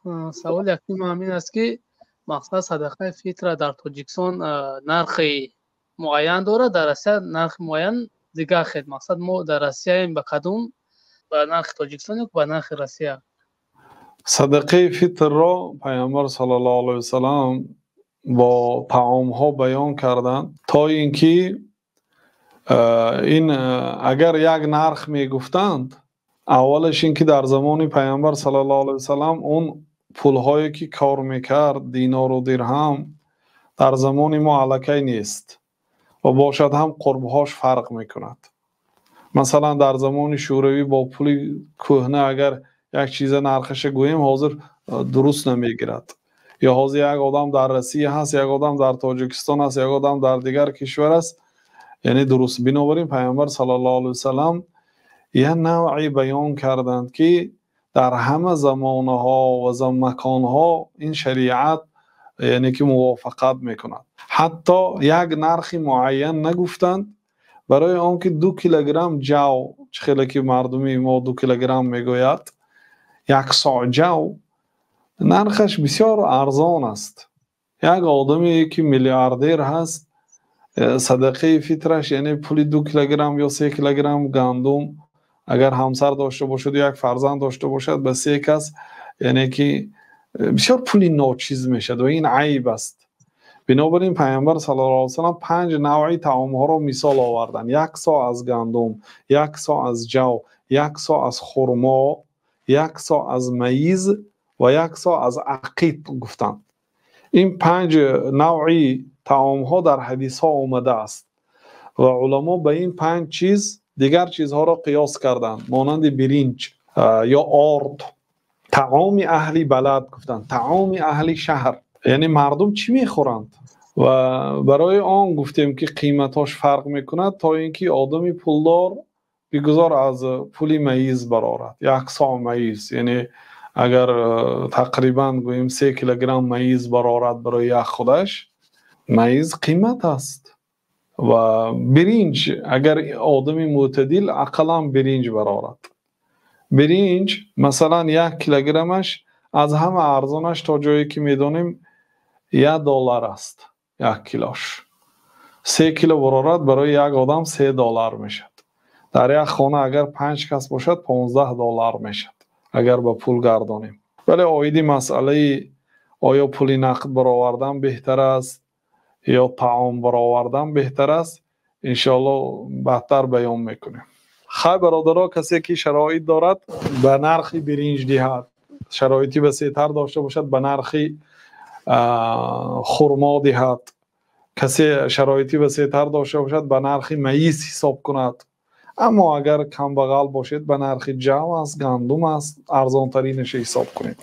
Савол якум ҳамин аст, ки мақсад садақаи фитра дар Тоҷикистон нархи муайян дорад, дар Россия нархи муайян дигар хел. Мақсад, мо дар Россияем, ба кадом, ба нархи Тоҷикистон ё ба нархи Россия? Садақаи фитрро Паёмбар саллаллоҳу алайҳи васаллам бо таомҳо баён карданд, то ин ки ин агар як нарх мегуфтанд, аввалаш ин ки дар замони Паёмбар саллаллоҳу алайҳи васаллам он пулҳое ки кор мекард, динору дирҳам, дар замони мо аллакай нест ва бошад ҳам, қурбҳош фарқ мекунад. Масалан, дар замони Шӯравӣ бо пули кӯҳна агар як чиза нархаша гӯем, ҳозир дуруст намегирад. Ё ҳозир як одам дар Россия ҳаст, як одам дар Тоҷикистон аст, як одам дар дигар кишвар аст, яъне дуруст. Бинобар ин Паёмбар саллаллоҳу алайҳи васаллам як навъе баён карданд, ки дар ҳама замонаҳо ва маконҳо ин шариат, яъне ки, мувофиқат мекунад. Ҳатто як нархи муайян нагуфтанд, барои он ки 2 килограмм ҷав, чӣ хеле ки мардуми мо 2 килограмм мегӯяд, як соъ ҷав нархаш бисёр арзон аст. Як одаме ки миллиардер ҳаст, садақаи фитраш, яъне пули 2 килограмм ё 3 килограмм гандум, агар ҳамсар дошта бошаду як фарзанд дошта бошад, ба се кас, яъне ки, бисёр пули ночиз мешавад ва ин айб аст. Бинобар ин Паёмбар саллаллоҳу алайҳи васаллам панҷ навъи таомҳоро мисол оварданд: як соъ аз гандум, як соъ аз ҷав, як соъ аз хурмо, як соъ аз маиз ва як соъ аз ақит гуфтанд. Ин панҷ навъи таомҳо дар ҳадисҳо омадааст ва уламо ба ин панҷ чиз дигар чизҳоро қиёс карданд, монанди биринҷ ё орд. Таоми аҳли балад гуфтанд, таоми аҳли шаҳр, яъне мардум чӣ мехӯранд. Ва барои он гуфтем, ки қиматҳош фарқ мекунад, то ин ки одами пулдор бигузор аз пули маиз барорад, як соъ маиз, яъне агар тақрибан гӯем, 3 килограмм маиз барорад барои як худаш. Маиз қимат аст. Ва биринҷ, агар одами мӯътадил ақаллан биринҷ барорад. Биринҷ, масалан, 1 килограммаш аз ҳама арзонаш, то ҷое ки медонем, 1 доллар аст як килош. 3 кило барорад, барои як одам 3 доллар мешавад. Дар як хона агар панҷ кас бошад, 15 доллар мешавад, агар ба пул гардонем. Вале оиди масъалаи оё пули нақд баровардан беҳтар аст ё таом баровардан беҳтар аст, иншоалло баъдтар баён мекунем. Хай, бародаро, касе ки шароит дорад, ба нархи биринҷ диҳад, шароити васеътар дошта бошад, ба нархи хурмо диҳад, касе шароити васеътар дошта бошад, ба нархи маиз ҳисоб кунад. Аммо агар камбағал бошед, ба нархи ҷав аст, гандум аст, арзонтаринашро ҳисоб кунед.